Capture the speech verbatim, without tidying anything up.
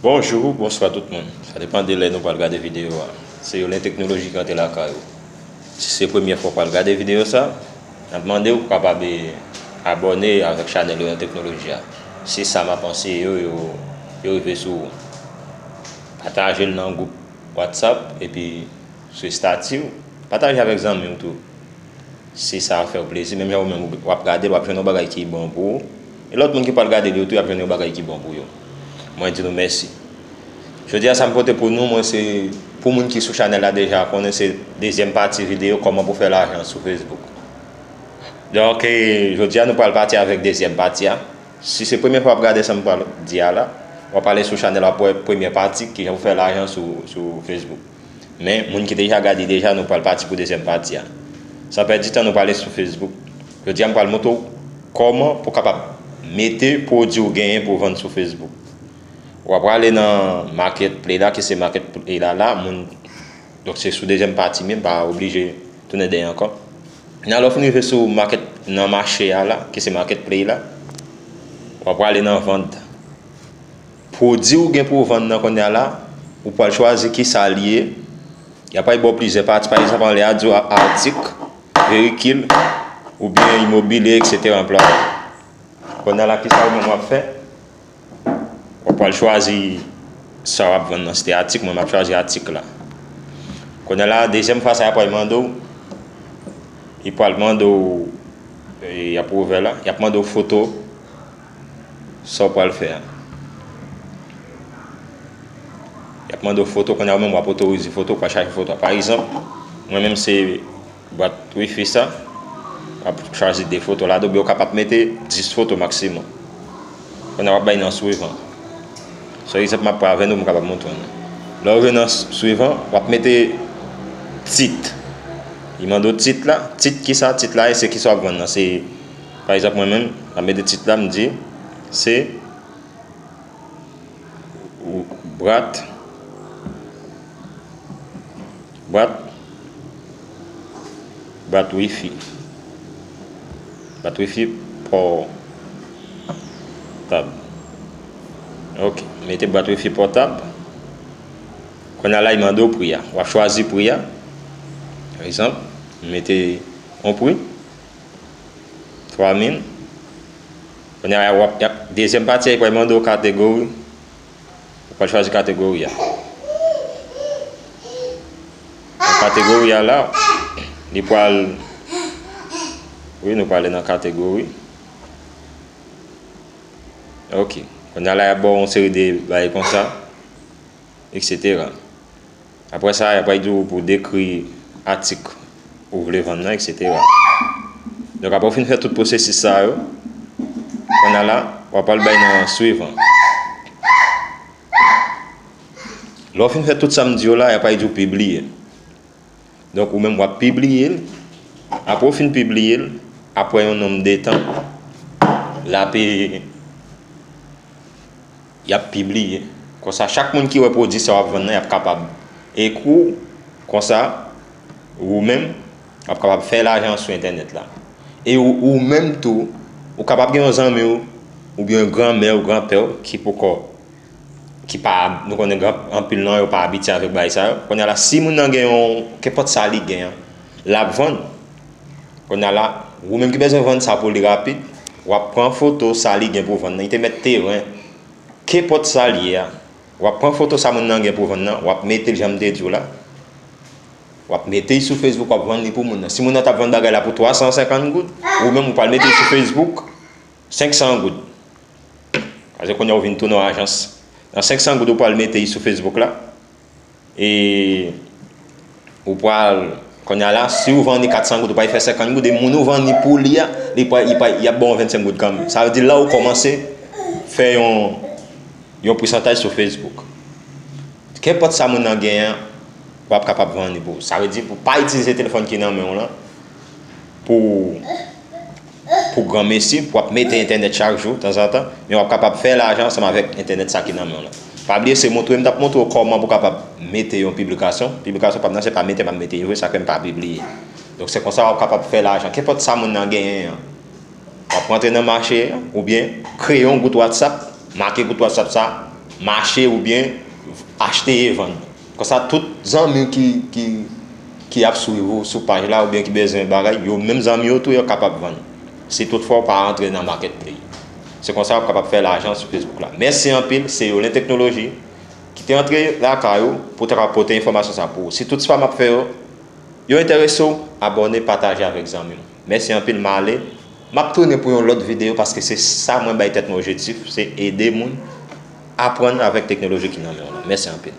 Bonjou, bonswa tout moun. Sa depann de lè nou pral gade videyo a. Se Yolen Teknoloji ki antre lakay ou. Si se premyè fwa w pral gade videyo sa, n ap mande w pou w kapab, eh, abòne avèk chanèl Yolen Teknoloji a. Si sa m ap anseye yo, yo, yo rive sou ou. Pataje l nan gwoup WhatsApp epi sou estati w. Pataje avèk zanmi w tou. Si sa fè w plezi, menm jan ou menm w ap gade l, w ap jwenn yon bagay ki bon pou ou. E lòt moun ki pral gade l yo tou, y ap jwenn yon bagay ki bon pou yo. Mwen di nou mèsi. Jodi a, sa m pote pou nou, mwen, se pou moun ki sou chanèl la deja, konnen se dezyèm pati videyo kòman pou fè lajan sou Facebook. Donk, eh, jodi a, nou pral pati avèk dezyèm pati a. Si se premyè fwa w ap gade sa m pral di a la, w ap ale sou chanèl, w ap wè premyè pati, kijan pou fè lajan sou, sou Facebook. Men, moun ki deja gade deja, nou pral pati pou dezyèm pati a. San pèdi tan, nou prale sou Facebook. Jodi a, m pral montre w kòman pou w kapab mete pwodui w genyen pou w vann sou Facebook. W ap prale nan Marketplace la, ki se Marketplace la, la, moun, donk se sou dezyèm pati, men pa oblije tounen dèyè ankò. Nan lè w fin rive sou market, nan mache a la, ki se Marketplace la, w ap prale nan vant. Pwodui ou gen pou w vann nan kounye a la, ou pral chwazi ki sa l ye. Y ap bay ba w plizyè pati, pa egzanp, anlè a di w a-, atik, veyikil, oubyen imobilye, etsetera, anplwaye. Kounye a la, ki sa ou menm w ap fè? W ap pral chwazi sa w ap vann nan, se te atik, mwen m ap chwazi atik la. Kounye a la, dezyèm fwa sa y ap pral mande w, y pral mande w, e, y ap ouvè la, y ap mande w foto sa w pral fè a. Y ap mande w foto, kounye a ou menm w ap otorize foto, w pral chache foto a. Pa egzanp, mwen menm se bwat wifi sa, w ap chwazi de foto ladan, oubyen w kapab mete dis foto maksimòm. Kounye a w ap bay nan swivan. Se egzanp m ap pran avè nou pou m kapab montre w. Lè w rive nan swivan, w ap mete tit. Li mande w tit la. Tit kisa? Tit la, e se kisa w ap vann nan. Se, pa egzanp, mwen menm, m ap mete tit la, m di, se bwat, bwat, bwat wifi. Bwat wifi pòtab. Ok, mete bwat wifi pòtab. Kounye a la, li mande w pri a. W ap chwazi pri a. Pa egzanp, mete yon pri. Twa mil. Kounye a, w ap, y ap, dezyèm pati a, li pral mande w kategori. Ou pral chwazi kategori a. Nan kategori a la, li pral, wi, nou prale nan kategori. Ok. Kounye a la, y ap ba w yon seri de bagay konsa, etsetera. Apre sa, y ap pral di w pou dekri atik ou vle vann nan, etsetera. Donk, apre w fin fè tout pwosesis sa yo, kounye a la, w ap al bay nan swivan. Lè w fin fè tout sa m di w la, y ap pral di w pibliye. Donk, ou menm, w ap pibliye l. Apre w fin pibliye l, apre yon nonb de tan, l ap, e, y ap pibliye. Konsa, chak moun ki wè pwodui sa w ap vann nan, y ap kapab ekri w. Konsa, ou menm, w ap kapab fè lajan sou entènèt la. E ou, ou menm tou, ou kapab gen yon zanmi w, oubyen yon granmè w, granpè w, ki poko, ki pa, nou konnen gran, anpil nan yo pa abitye avèk bagay sa yo. Kounye a la, si moun nan gen yon, kenpòt sa li gen an, l ap vann. Kounye a la, ou menm ki bezwen vann sa pou li rapid, w ap pran foto sa li gen pou vann nan. Li te mèt teren, kenpòt sa l ye a. W ap pran foto sa moun nan gen pou vann nan, w ap mete l jan m te di w la. W ap mete l sou Facebook, w ap vann li pou moun nan. Si moun nan t ap vann bagay la pou twa san senkant goud, ou menm ou pral mete l sou Facebook, senk san goud. Paske kounye a ou vin tounen yon ajans. Nan senk san goud ou pral mete l sou Facebook la, e ou pral, kounye a la, si ou vann li kat san goud, ou pral fè senkant goud, e moun ou vann li pou li a, li pral, li pral, y ap ba w vennsenk goud kanmenm. Sa vle di la ou kòmanse fè yon, yon pousantaj sou Facebook. Kenpòt sa moun nan genyen an, w ap kapab vann li pou ou. Sa vle di pou pa itilize telefòn ki nan men w lan pou, pou granmesi, pou w ap mete entènèt chak jou, tanzantan, men w ap kapab fè lajan ansanm avèk entènèt sa ki nan men w lan. Pa bliye, se montre m t ap montre w kòman pou w kapab mete yon piblikasyon. Piblikasyon pa m nan, se pa mete m ap mete li vre, sa fè m pa pibliye. Donk, se konsa w ap kapab fè lajan. Kenpòt sa moun nan genyen an, w ap rantre nan mache an, oubyen kreye yon gwoup WhatsApp, make gwoup WhatsApp sa, mache oubyen achte e vann. Konsa, tout zanmi w ki, ki, ki ap swiv ou sou paj la oubyen ki bezwen bagay, yo menm zanmi yo tou yo kapab vann. Si toutfwa w pa rantre nan marketplace. Se konsa w ap kapab fè lajan sou Facebook la. Mèsi anpil, se Yolen Teknoloji ki te antre lakay ou pou ta ka pote enfòmasyon sa pou ou. Si tout sa m ap fè yo, yo enterese w, abòne, pataje avèk zanmi w. Mèsi anpil, m ale. M ap tounen pou yon lòt videyo paske se sa mwen bay tèt mwen objektif, se ede moun aprann avèk teknoloji ki nan men w lan. Mèsi anpil.